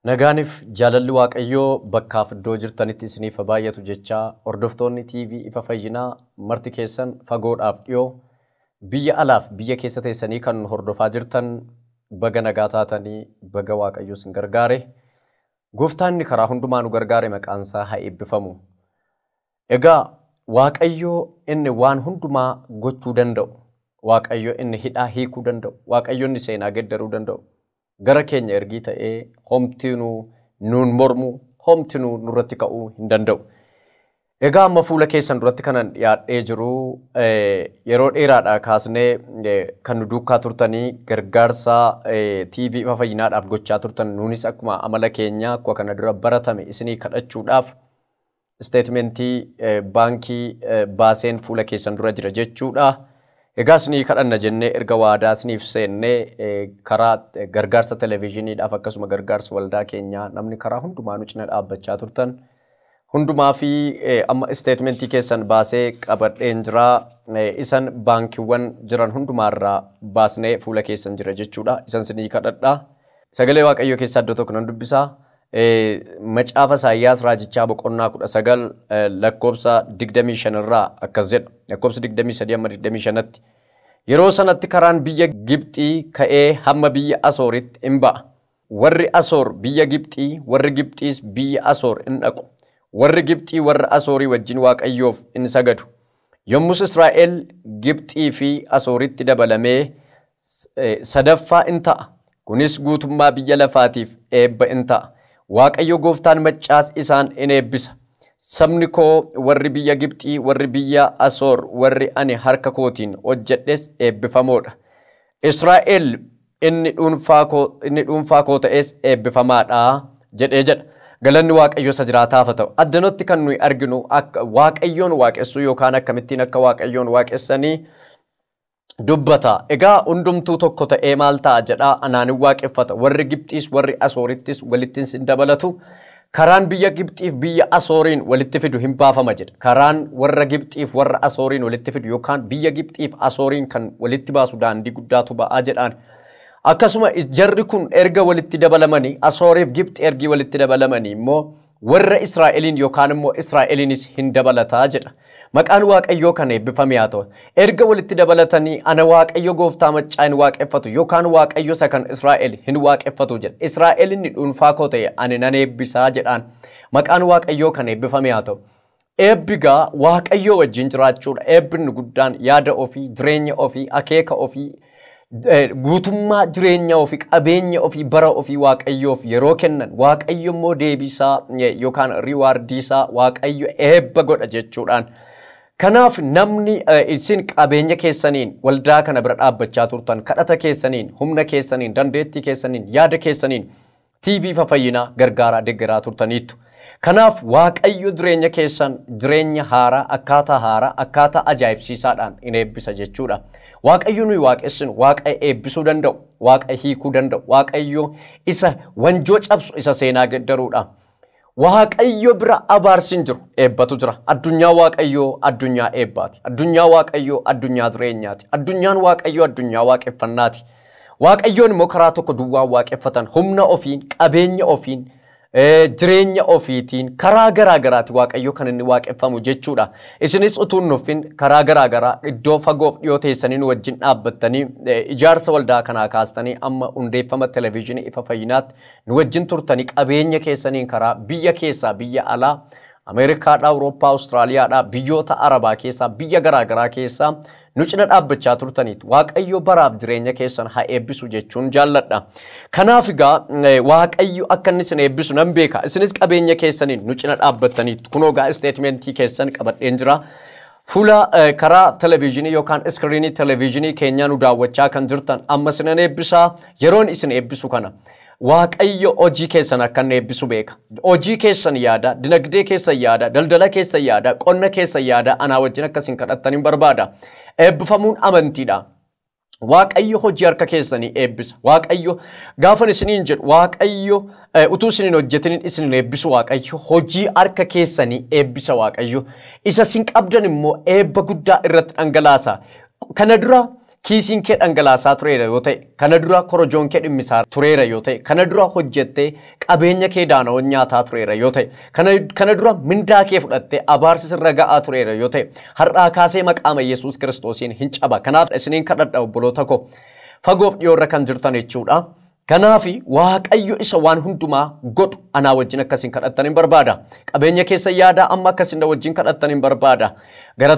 Nagaaniif jaalalli Waaqayyoo bakkaaf iddoo jirtanitti isiniif baay'atu jechaa hordoftoonni TV Ifa Fayyinaa marti keessan fagoodhaaf dhiyoo biyya alaaf biyya keessa teessanii kan hordofaa jirtan baga nagaa taatanii baga Waaqayyoo isin gargaare. Gooftaan inni karaa hundumaa nu gargaare maqaan isaa haa eebbifamu. Egaa Waaqayyoo inni waan hundumaa gochuu danda'u, Waaqayyo inni hidhaa hiikuu danda'u, Waaqayyo inni seenaa geeddaruu danda'u, gara keenya ergii ta'ee homtinuu nuun mormuu, homtinuu nurratti ka'uu hin danda'u. Egaa amma fuula keessan duratti kanan dhiyaadhee jiru yeroo dheeraadhaa kaasnee kan nu duukaa turtanii gargaarsa TV Ifa Fayyinaadhaaf gochaa turtan nuunis akkuma amala keenyaa akkuma kana dura baratame isinii kadhachuudhaaf isteetmentii baankii baaseen fuula keessan dura jira jechuudha. Egaa isinii kadhanna jennee erga waadaa isiniif seennee karaa gargaarsa televezyiiniidhaaf akkasuma gargaarsa waldaa keenyaa namni karaa hundumaa nu cina dhaabbachaa turtan. Hundumaa fi amma isteetmentii keessan baasee qabadheen jira. Isan baankiiwwan jiran hundumaarraa baasnee fuula keessan jira jechuudha. Isan isinii kadhadha. Sagalee Waaqayyoo keessaa iddoo tokko nan dubbisaa. Macaafa Isaayyaas Raajichaa boqonnaa 19 lakkoobsa 25 irraa akkas jedha. Lakkoobsa 23 hamma 25tti. Yeroo sanatti karaan biyya Gibxii ka'ee hamma biyya Asooritti in ba'a. Warri Asoor biyya Gibxii, warri Gibxiis biyya Asoor in dhaqu. Warri Gibxii warra Asoorii wajjin Waaqayyoof in sagadu. Yommus Israa'el Gibxii fi Asooritti dabalamee sadaffaa in ta'a. Kunis guutummaa biyya lafaatiif eebba in ta'a. Waaqayyo gooftaan maccaas isaan in eebbisa. Sabni koo warri biyya Gibxii, warri biyya Asoor, warri ani harka kootiin hojjedhes eebbifamoodha. Israa'el inni dhuunfaa koo ta'es eebbifamaadha jedhee jedha. Galanni Waaqayyo isa jiraataaf haa ta'u. Addanootti kan nuyi arginu akka Waaqayyoon waaqessuu yookaan akkamittiin akka Waaqayyoon waaqessanii dubbata. Egaa hundumtuu tokko ta'ee maal ta'a jedhaa anaan hin waaqeffata. Warri Gibxiis warri Asoorittis walitti hin dabalatu. Karaan biyya Gibxiif biyya Asooriin walitti fidu hin baafama jedha. Karaan warra Gibxiif warra Asooriin walitti fidu yookaan biyya Gibxiif Asooriin kan walitti baasu daandii guddaatu ba'aa jedhaan. Akkasuma jarri kun erga walitti dabalamanii Asooriif Gibxi ergi walitti dabalamanii immoo warra Israa'eliin yookaan immoo Israa'eliinis hin dabalataa jedha. Maqaan Waaqayyoo kan eebbifame haa ta'u. Erga walitti dabalatanii ana Waaqayyo gooftaa maccaa hin waaqeffatu yookaan Waaqayyo isa kan Israa'el hin waaqeffatu jedha. Israa'el inni dhuunfaa koo ta'e ani nan eebbisaa jedhaan. Maqaan Waaqayyoo kan eebbifame haa ta'u. Eebbigaa Waaqayyoo wajjin jiraachuudha. Eebbinni guddaan yaada ofii, jireenya ofii, akeeka ofii, guutummaa jireenya ofii, qabeenya ofii, bara ofii Waaqayyoof yeroo kennan Waaqayyo immoo deebisaa yookaan riwaardiisaa Waaqayyo eebba godha jechuudhaan. Kanaaf namni isin qabeenya keessaniin waldaa kana bira dhaabbachaa turtan, kadhata keessaniin, humna keessaniin, dandeettii keessaniin, yaada keessaniin TV Ifa Fayyinaa gargaaraa deeggaraa turtaniittu. Kanaaf Waaqayyo jireenya keessan jireenya haaraa, akkaataa haaraa, akkaataa ajaa'ibsiisaadhaan in eebbisa jechuudha. Waaqayyo nuyi waaqessinu Waaqa eebbisuu danda'u, Waaqa hiikuu danda'u, Waaqayyo isa wanjoo cabsu isa seenaa geeddaruudha. Waaqayyo bira abaarsi hin jiru, eebbatu jira. Addunyaa Waaqayyoo addunyaa eebbaati. Addunyaa Waaqayyoo addunyaa jireenyaati. Addunyaan Waaqayyoo addunyaa waaqeffannaati. Waaqayyoon immoo karaa tokko duwwaa waaqeffatan humna ofiin, qabeenya ofiin, jireenya ofiitiin karaa garaa garaati Waaqayyo kan inni waaqeffamu jechuudha. Isinis utuu hin nuffin karaa garaa garaa iddoo fagoof dhiyoo teessanii nu wajjin dhaabbattanii ijaarsa waldaa kanaa kaastanii amma hundeeffama televezyiinii Ifa Fayyinaatti nu wajjin turtanii qabeenya keessaniin karaa biyya keessaa biyya alaa Ameerikaadhaa, Awurooppaa, Awustiraaliyaadhaa, biyyoota Arabaa keessaa, biyya garaa garaa keessaa nu cina dhaabbachaa turtaniitu. Waaqayyo baraaf jireenya keessan haa eebbisu jechuun jaalladha. Kanaaf egaa Waaqayyo akka inni isin eebbisu nan beeka. Isinis qabeenya keessaniin nu cina dhaabbattaniitu. Kunoo egaa isteetmentii keessan qabadheen jira. Fuula karaa televezyiinii yookaan iskiriinii televezyiinii keenyaa nu daawwachaa kan jirtan amma isinan eebbisaa. Yeroon isin eebbisu kana. Waaqayyo hojii keessan akka inni eebbisu beeka. Hojii keessan yaada, dinagdee keessan yaada, daldala keessan yaada, qonna keessan yaada, anaa wajjin akka isin kadhattan hin barbaada. Eebbifamuun amantiidha. Waaqayyo hojii harka keessanii eebbisa. Waaqayyo gaafan isiniin jedhu Waaqayyo utuu isiniin hojjetiniin isiniin eebbisu Waaqayyo hojii harka keessanii eebbisa Waaqayyo. Isa isin qabdan immoo eebba guddaa irratti dhangalaasa. Kana dura kiisiin kee dhangalaasaa tureera yoo ta'e, kana dura korojoon kee dhimmisaa tureera yoo ta'e, kana dura hojjettee qabeenya kee daana'oon nyaataa tureera yoo ta'e, kana dura mindaa kee fudhattee abaarsi sirra ga'aa tureera yoo ta'e, har'aa kaasee maqaama Yesuus Kiristoosiin hin caba. Kanaaf isiniin kadhadha obboloota koo, fagoof dhiyoorra kan jirtan jechuudha. Kanaafi Waaqayyo isa waan hundumaa godhu anaa wajjin akkasiin kadhattan hin barbaada. Qabeenya keessa yaadaa amma akkasiin na wajjin kadhattan hin barbaada. Gara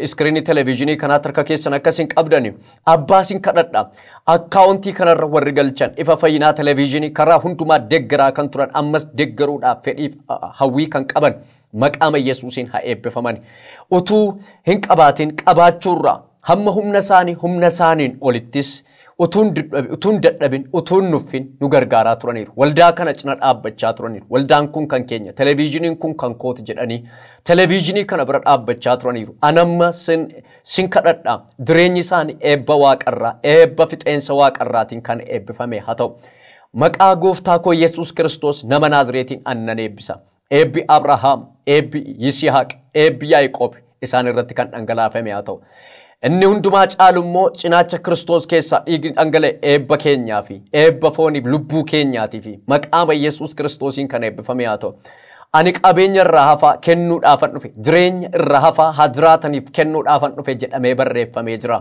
iskiriinii televezyiinii kanaatti harka keessan akkasiin qabdani. Abbaa sin kadhadha. Akkaawuntii kanarra warri galchan Ifa Fayyinaa televezyiinii karaa hundumaa deeggaraa kan turan ammas deeggaruudhaaf fedhiif hawwii kan qaban maqaama Yesuusiin haa eebbifaman. Utuu hin qabaatin qabaachuurraa hamma humna isaanii humna isaaniin olittis utuun dadhabin utuun nuffin nu gargaaraa turaniiru. Waldaa kana cina dhaabbachaa turaniiru. Waldaan kun kan keenya, televezyiiniin kun kan kooti jedhanii televezyiinii kana bira dhaabbachaa turaniiru. Anamma sin kadhadha. Jireenyi isaanii eebba waaqarraa, eebba fixeensa waaqarraatiin kan eebbifame haa ta'u. Maqaa gooftaa koo Yesuus Kiristoos nama Naazreetiin annan eebbisa. Eebbi Abrahaam, eebbi Yisihaaq, eebbi Yaaqoob isaan irratti kan dhangalaafame haa ta'u. Inni hundumaa caalu immoo cinaacha Kiristoos keessaa dhiigni dhangala'e eebba keenyaa fi eebba fooniif lubbuu keenyaatii fi maqaama Yesuus Kiristoosiin kan eebbifame haa ta'u. Ani qabeenya irraa hafaa kennuudhaafan dhufe, jireenya irraa hafaa haa jiraataniif kennuudhaafan dhufe jedhamee barreeffamee jira.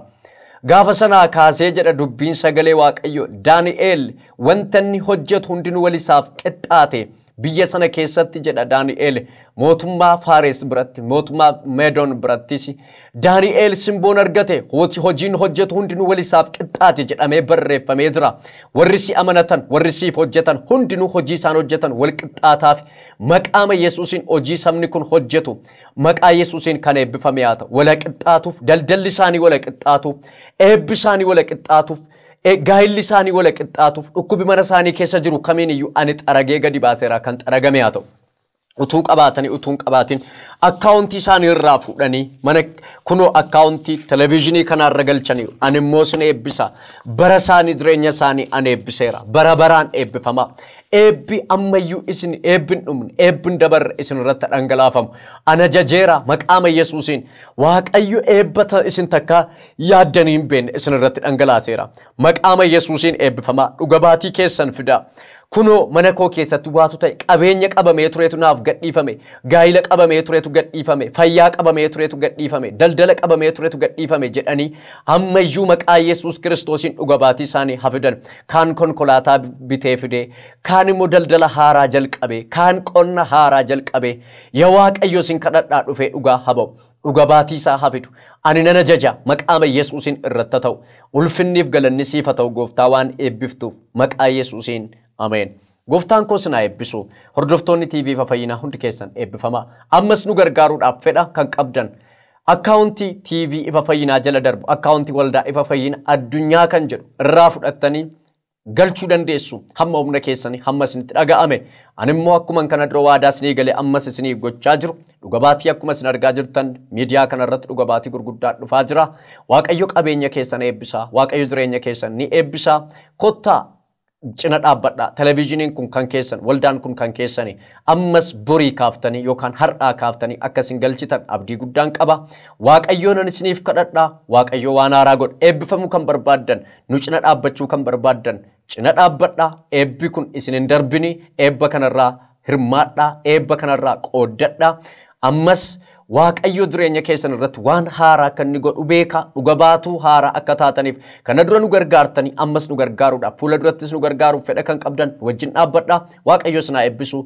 Gaafa sanaa kaasee jedha dubbiin sagalee Waaqayyoo, Daani'eel wanta inni hojjetu hundinuu walisaaf qixxaate. Biyya sana keessatti jedha Daani'eel mootummaa Faares biratti, mootummaa Meedoon birattis Daani'eel simboon argate, hojiin hojjetu hundinuu walisaaf qixxaate jedhamee barreeffamee jira. Warri si amanatan, warri siif hojjetan hundinuu hojii isaan hojjetan wal qixxaataaf maqaama Yesuusiin hojii sabni kun hojjetu maqaa Yesuusiin kan eebbifame haa ta'u. Wala qixxaatuuf, daldalli isaanii wala qixxaatuuf, eebbi isaanii wala qixxaatuuf, gaa'illi isaanii wala qixxaatuuf, dhukkubi mana isaanii keessa jiru kamiin iyyuu ani xaragee gadi baaseera kan xaragame haa ta'u. Utuu qabaatanii utuu hin qabaatin akkaawuntii isaanii irraa fuudhanii mana kunoo akkaawuntii televezyiinii kanaarra galchaniiru. Ani immoo sin eebbisa. Bara isaanii jireenya isaanii ani eebbiseera. Bara baraan eebbifama. Eebbi ammayyuu isin eebbi hin dhumne, eebbi hin dabarre isin irratti dhangalaafamu. Ana jajeera maqaama Yesuusiin Waaqayyo eebba isin takka yaaddanii hin beekne isin irratti dhangalaaseera. Maqaama Yesuusiin eebbifamaa. Dhuga baatii keessan fidaa. Kunoo mana koo keessatti waatu ta'e, qabeenya qabamee turetu naaf gadhiifame, gaa'ila qabamee turetu gadhiifame, fayyaa qabamee turetu gadhiifame, daldala qabamee turetu gadhiifame jedhanii ammayyuu maqaa Yesuus Kiristoosiin dhuga baatii isaanii hafidan. Kaan konkolaataa bitee fidee, kaan immoo daldala haaraa jalqabe, kaan qonna haaraa jalqabe. Yaa Waaqayyo isin kadhadhaa dhufee dhugaa haa ba'u. Dhuga baatii isaa hafidu. Ani nan ajaja maqaama Yesuusiin irratti ta'u. Ulfinniif galanni siif haa ta'u gooftaa waan eebbiftuuf maqaa Yesuusiin. Ameen. Gooftaan koo sinaa eebbisu. Hordoftoonni TV Ifa Fayyinaa hundi keessan eebbifamaa. Ammas nu gargaaruudhaaf fedha kan qabdan akkaawuntii TV Ifa Fayyinaa jala darbu, akkaawuntii waldaa Ifa Fayyinaa addunyaa kan jedhu irraa fudhattanii galchuu dandeessu. Hamma humna keessanii hamma isinitti dhaga'ame. Ani immoo akkuma kana dura waadaa isinii galee ammas isiniif gochaa jiru. Dhuga baatii akkuma isin argaa jirtan miidiyaa kanarratti dhuga baatii gurguddaa dhufaa jira. Waaqayyo qabeenya keessan eebbisaa. Waaqayyo jireenya keessan ni eebbisaa. Kottaa cina dhaabbadha. Televezyiiniin kun kan keessan, waldaan kun kan keessani. Ammas borii kaaftanii yookaan har'aa kaaftanii akkasin galchitan abdii guddaan qaba. Waaqayyoon ani isiniif kadhadha. Waaqayyo waan haaraa godha. Eebbifamuu kan barbaaddan, nu cina dhaabbachuu kan barbaaddan, cina dhaabbadha. Eebbi kun isin hin darbini. Eebba kanarraa hirmaadha. Eebba kanarraa qooddadha. Ammas Waaqayyo jireenya keessan irratti waan haaraa kan inni godhu beeka. Dhuga baatuu haaraa akka taataniif kana dura nu gargaartanii ammas nu gargaaruudhaaf fuula durattis nu gargaaruuf fedha kan qabdan wajjin dhaabbadha. Waaqayyo isin haa eebbisu.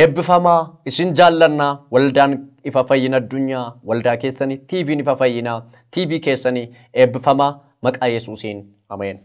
Eebbifamaa isin jaallannaa. Waldaan Ifa Fayyina addunyaa, waldaa keessanii, TV'n Ifa Fayyinaa, TV keessanii eebbifamaa maqaa Yesuusiin. Ameen.